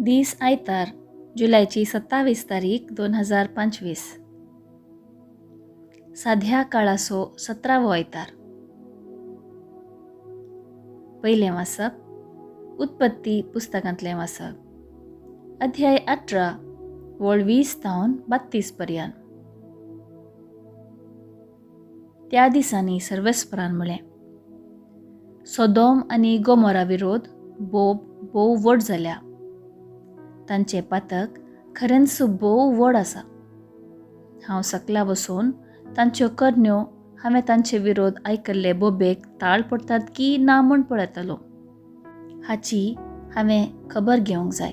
दीस आयतार, जुलयची 27 तारीख 2025. साध्या काळाचो 17वो आयतार. पयलें वाचप उत्पत्ती पुस्तकांतलें वाचप, अध्याय 18 वळ 20 तावन 32 पर्यंत. त्या दिसांनी सर्वेस्परान म्हळें, सोदोम आनी गोमोरा विरोध बोब भोव व्हड जाल्या, तांचें पातक खरेंच भोव व्हड आसा. हांव सकला बसून तांच्यो करण्यो हांवें तांचे विरोध आयकल्ले बोबेक ताळ पडटात की ना म्हूण पळयतलो, हाची हांवें खबर घेवंक जाय.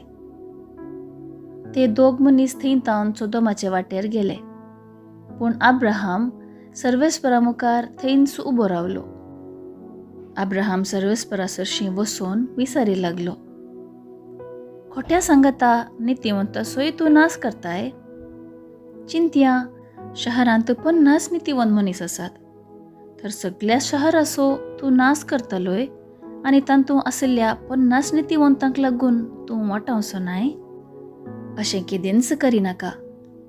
ते दोग मनीस थंय तावन सोदोमाचे वाटेर गेले, पूण अब्राहम सर्वेस्परा मुखार थंयच उबो रावलो. अब्राहम सर्वेस्परा सरशीं वचून विचारी लागलो, खोट्या सांगता नितीवंताचोय तूं नाश करताय? चिंतया, शहरांत 50 नितीवंत मनीस आसात, तर सगल्या शहराचो तूं नाश करतलोय आनी तातूंत आशिल्ल्या 50 नितीवंतांक लागून तूं वाटावचो नाय? अशें केदेंच करिनाका,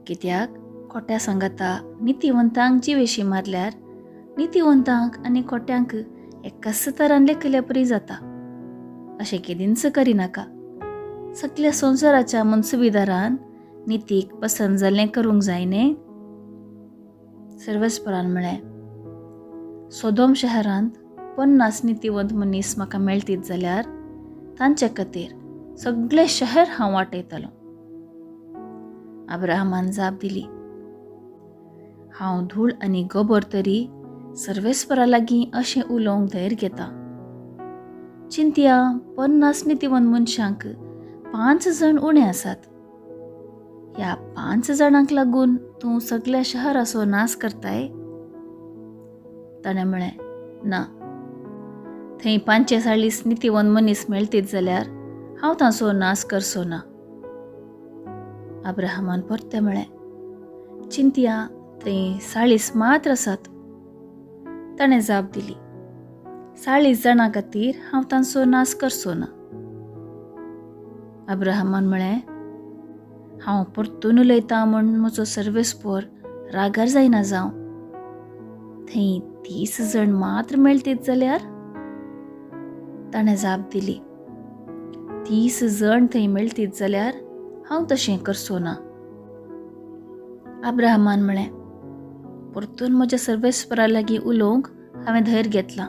कित्याक खोट्या सांगाता नितीवंतांक जिवेशी मारल्यार नितीवंतांक आनी खोट्यांक एकाच तरान लेखिल्ले परी जाता. अशें केदींच करिनाका. सगल्या संवसाराच्या मनसुबीदारान नितीक पसंत जाल्लें करूंक जाय न्ही? सर्वेस्परान म्हळें, सोदोम शहरांत 50 नितीवंत मनीस म्हाका मेळटीत जाल्यार तांचे खातीर सगळें शहर हांव वाटयतलों. अब्राहमान जाप दिली, हांव धूळ आनी गोबोर तरी सर्वेस्परा लागीं अशें उलोवंक धैर्य घेता. चिंतया, 50 नितीवंत मनशांक 5 जण उणे आसात. ह्या 5 जाणांक लागून तूं सगल्या शहराचो नाश करताय? ताणें म्हळें, ना, थंय 45 नितीवंत मनीस मेळटीत जाल्यार हांव तांचो नाश करचो ना. अब्राहमान परतें म्हळें, चिंतया, थंय 40 मात्र आसात. ताणें जाप दिली, 40 जाणां खातीर हांव तांचो नाश करचो ना. अब्राहमान म्हळें, हांव परतून उलयतां म्हूण म्हजो सर्वेस्पोर रागार जायना जावं. थंय 30 जण मात्र मेळटीत जाल्यार? ताणें जाप दिली, 30 जण थंय मेळटीत जाल्यार हांव तशें करचो ना. अब्राहमान म्हळें, परतून म्हज्या सर्वेस्परा लागीं उलोवंक हांवें धैर्य घेतलां.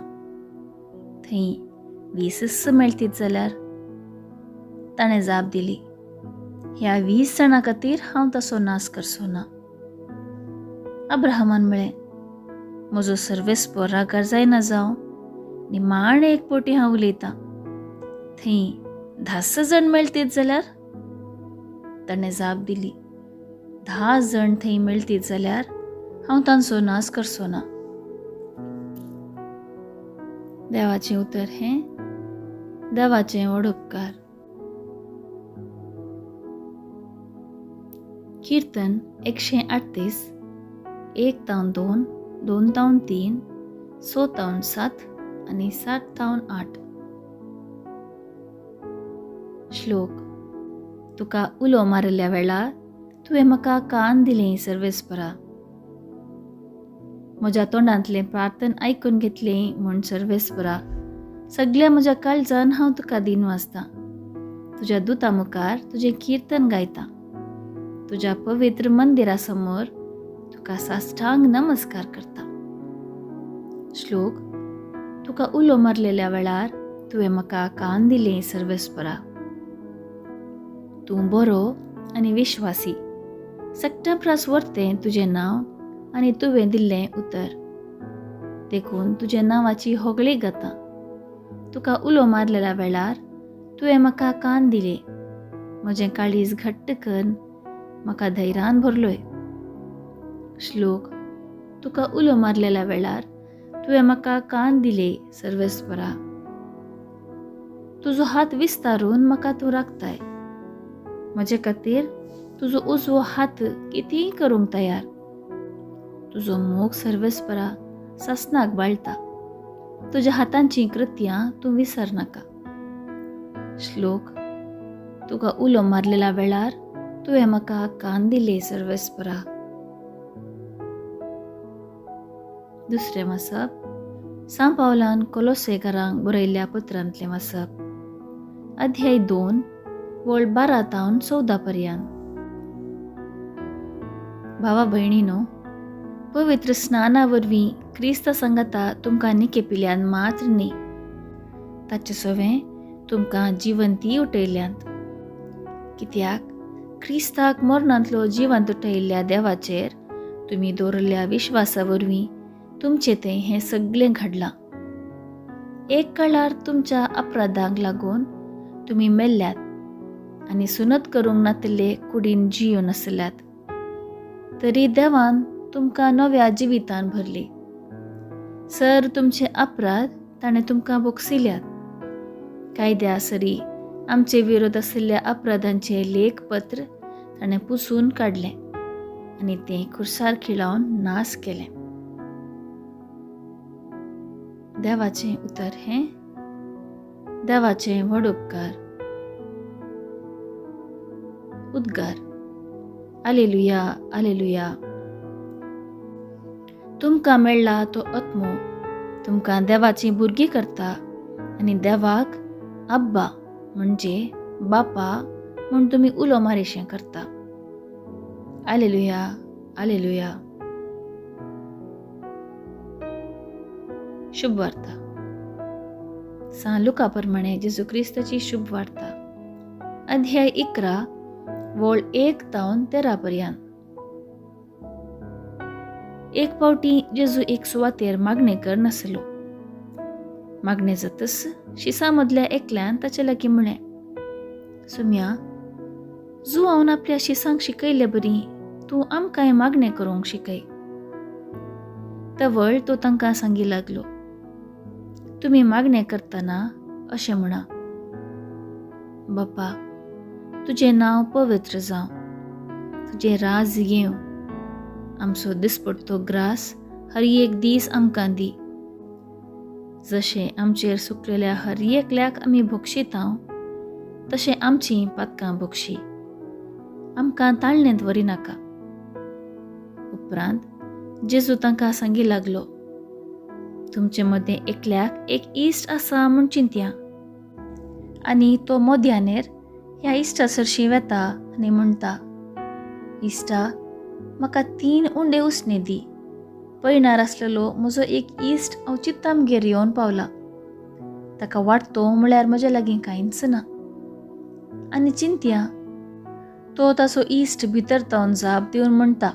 थंय 20 मेळटीत जाल्यार? ताणें जाप दिली, ह्या 20 जाणां खातीर हांव तसो नाश करचो ना. अब्राहमान म्हळें, म्हजो सर्वेस्पोर रागार जायना जावं, निमाणें एक पटी हांव उलयतां. थंय 10 जण मेळटीत जाल्यार? ताणें जाप दिली, 10 जण थंय मेळटीत जाल्यार हांव तांचो नाश करचो ना. देवाचें उतर हें देवाचें व्हड उपकार. कीर्तन 138, 1 तावन 2, 2 तावन 3, 6 तावन 7 आनी 7 तावन 8. श्लोक. तुका उलो मारिल्ल्या वेळार तुवें म्हाका कान दिलें सर्वेस्परा, म्हज्या तोंडांतलें प्रार्थन आयकून घेतलें म्हूण सर्वेस्परा, सगल्या म्हज्या काळजान हांव तुका दिन वाचतां. तुज्या दुता मुखार तुजें कीर्तन गायता, तुज्या पवित्र मंदिरा समोर तुका साष्टांग नमस्कार करता. श्लोक. तुका उलो मारलेल्या वेळार तुवें म्हाका कान दिलें सर्वेस्परा. तूं बरो आनी विश्वासी, सगट्या प्रास वरतें तुजें नांव आनी तुवें दिल्लें उतर, देखून तुज्या नांवाची होगळी गाता. तुका उलो मारलेल्या वेळार तुवें म्हाका कान दिले, म्हजें काळीज घट्ट करून म्हाका धैर्यान भरलोय. श्लोक. तुका उलो मारलेल्या वेळार तुवें म्हाका कान दिले सर्वेस्परा. तुजो हात विस्तारून म्हाका तूं राखताय, म्हजे खातीर तुजो उजवो हात कितेंय करूंक तयार. तुजो मोग सर्वेस्परा सासनाक बाळटा, तुज्या हातांची कृत्यां तूं विसरनाका. श्लोक. तुका उलो मारलेल्या वेळार तुवें म्हाका कान दिले सर्वेस्परा. दुसरें वाचप सांत पावलान कोलोसेकारांक बरयल्ल्या पत्रांतलें वाचप, अध्याय 2 वळ 12 तावन 14 पर्यंत. भावा भयणीनो, पवित्र स्नाना वरवीं क्रिस्ता संगता तुमकां निकेपिल्यान मात्र न्ही, ताचे सवें तुमकां जिवंती उठयल्यांत. कित्याक क्रिस्ताक मरणांतलो जिवंत उठयल्ल्या देवाचेर तुमी दवरिल्ल्या विश्वासा वरवीं तुमचें तें हें सगळें घडलां. एक काळार तुमच्या अपराधांक लागून तुमी मेल्ल्यात आनी सुनत करूंक नातिल्ले कुडीन जियोन आसल्यात, तरी देवान तुमकां नव्या जिवितान भरली. सर तुमचे अपराध ताणें तुमकां बोगसिल्यात. कायद्या सरी आमचे विरोध आशिल्ल्या अपराधांचें लेखपत्र ताणें पुसून काडलें आनी तें खुर्सार खिळावन नाश केलें. देवाचें उतर हें देवाचें व्हड उपकार. उद्गार. आलेलुया, आलेलुया. तुमकां मेळ्ळा तो आत्मो तुमकां देवाचीं भुरगीं करता आनी देवाक अब्बा म्हणजे बापा म्हूण तुमी उलो मारिशें करता. आलेलुया, आलेलुया. शुभ वार्ता. सांत लुका प्रमाणे जेजू क्रिस्ताची शुभ वार्ता, अध्याय 11 वळ 1 तावन 13 पर्यंत. एक फावटी जेजू एक सुवातेर मागणें कर नासलो. मागणें जातच शिसा मदल्या एकल्यान ताचे लागीं म्हळें, सुम्या, जुवावन आपल्या शिसांक शिकयल्ले बरी तूं आमकांय मागणें करूंक शिकय. तवळ तो तांकां सांगी लागलो, तुमी मागणें करतना अशें म्हणा, बापा, तुजें नांव पवित्र जावं, तुजें राज येवं, आमचो दिसपडतो ग्रास हर एक दीस आमकां दी, जशें आमचेर सुकलेल्या हर एकल्याक आमी भोगशितांव तशें आमचीं पातकां भोगशी, आमकां ताळणेंत व्हरी नाका. उपरांत जेजू तांकां सांगी लागलो, तुमचे मदें एकल्याक एक इश्ट आसा म्हूण चिंतया आनी तो मोद्यानेर ह्या इश्टा सरशीं वेता आनी म्हणटा, इश्टा, म्हाका 3 उंडे उसणे दी, पयणार आसलेलो म्हजो एक इश्ट अवचित आमगेर येवन पावला, ताका वाडतो म्हळ्यार म्हज्या लागीं कांयच ना. आनी चिंतया, तो ताचो इश्ट भितर तावन जाप दिवन म्हणटा,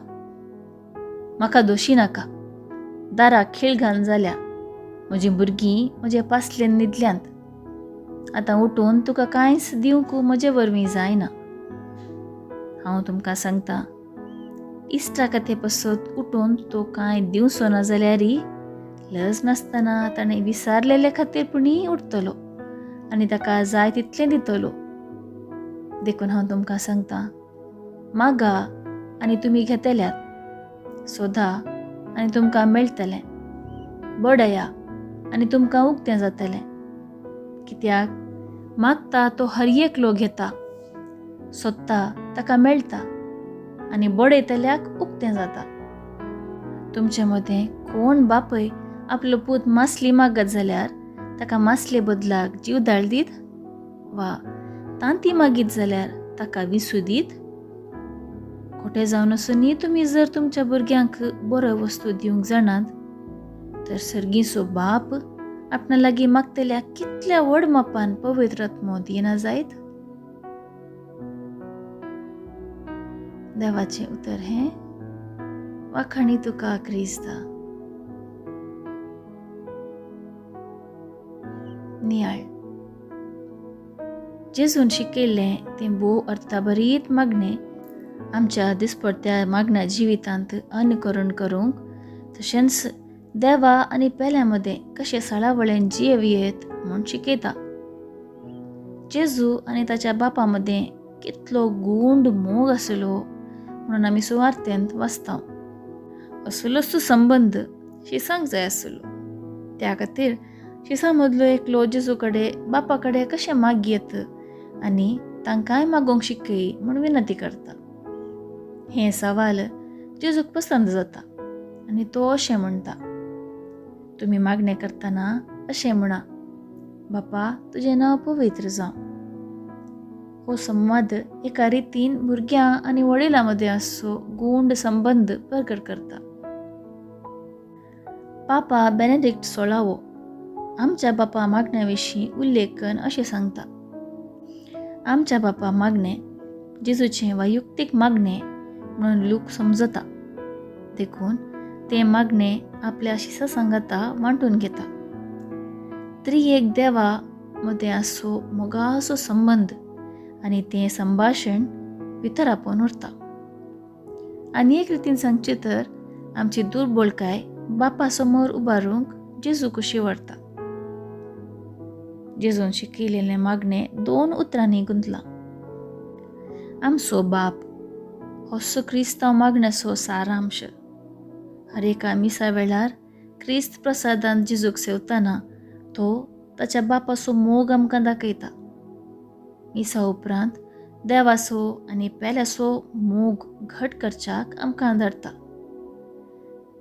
म्हाका दोशी नाका, दाराक खीळ घालून जाल्या, म्हजीं भुरगीं म्हजे पासलेन न्हिदल्यांत, आतां उठून तुका कांयच दिवंक म्हजे वरवीं जायना. हांव तुमकां सांगता, इश्टा कथे पासत उठून तो कांय दिवचो ना जाल्यारय लज नासतना ताणें विसारलेले खातीर पुणी उठतलो आनी ताका जाय तितलें दितलो. देखून हांव तुमकां सांगता, मागा आनी तुमी घेतल्यात, सोदा आनी तुमकां मेळटलें, बडया आनी तुमकां उक्तें जातलें. कित्याक मागता तो हर एकलो घेता, सोदता ताका मेळटा आनी बडयतल्याक उक्तें जाता. तुमचे मदें कोण बापय आपलो पूत मासली मागत जाल्यार ताका मासले बदलाक जीवदाळ दीत, वा तांती मागीत जाल्यार ताका विसू दीत? खोटें जावन आसूनय तुमी जर तुमच्या भुरग्यांक बऱ्यो वस्तू दिवंक जाणात तर सर्गीचो बाप आपणा लागीं मागतल्या कितल्या व्हड मापान पवित्र आत्मो दिना जायत? देवाचें उतर हें वाखाणी तुका क्रिस्ता. नियाळ. जेजून शिकयल्लें तें भोव अर्थाभरीत मागणें आमच्या दिसपडत्या मागण्या जिवितांत अनुकरण करूंक तशेंच देवा आनी पेल्या मदें कशें साळावळेन जियेवयेत म्हूण शिकयता. जेजू आनी ताच्या बापा मदें कितलो गूंड मोग आसलो म्हणून आमी सुवार्थेंत वाचता. असलोच संबंद शिसांक जाय आसलो. त्या खातीर शिसां मदलो एकलो जेजू कडेन बापा कडेन कशें मागयेत आनी तांकांय मागोवंक शिकय म्हूण विनंती करता. हें सवाल जेजूक पसंद जाता आनी तो अशें म्हणटा, तुमी मागणें करतना अशें म्हणा, बापा तुजें नांव पवित्र जावं. हो संवाद एका रितीन भुरग्यां आनी वडिलां मदें आसचो गूंड संबंद प्रगट करता. पापा बेनेडिक्ट सोळावो आमच्या बापा मागण्या विशीं उल्लेखन अशें सांगता, आमच्या बापा मागणें जेजूचें वैयुक्तीक मागणें म्हणून लोक समजता, देखून तें मागणें आपल्या शिसा सांगाता वांटून घेता. तरी एक देवा मदें आसचो मोगाचो संबंद आनी तें संभाशण भितर आपोवन उरता. आनी एक रितीन सांगचें तर आमची दुर्बळकाय बापा समोर उबारूंक जेजू कुशी व्हरता. जेजून शिकयलेलें मागणें दोन उतरांनी गुंतलां, आमचो बाप होसो क्रिस्तांव मागण्याचो सारांश. हर एका मिसा वेळार क्रिस्त प्रसादान जेजूक सेवतना तो ताच्या बापाचो मोग आमकां दाखयता. मिसा उपरांत देवाचो आनी पेल्याचो मोग घट करच्याक आमकां धाडटा.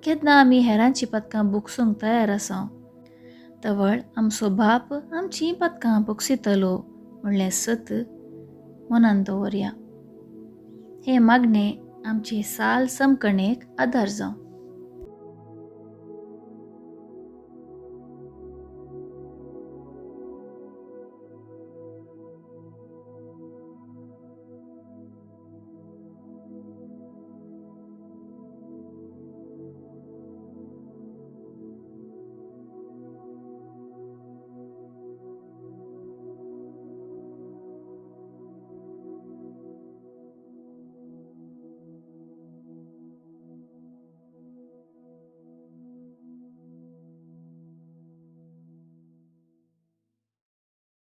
केन्ना आमी हेरांची पदकां भोगसूंक तयार आसा तवळ आमचो बाप आमचीं पदकां भोगसितलो म्हणलें सत मनान दवरया. हें मागणें आमची साल समकणेक आदार जावं.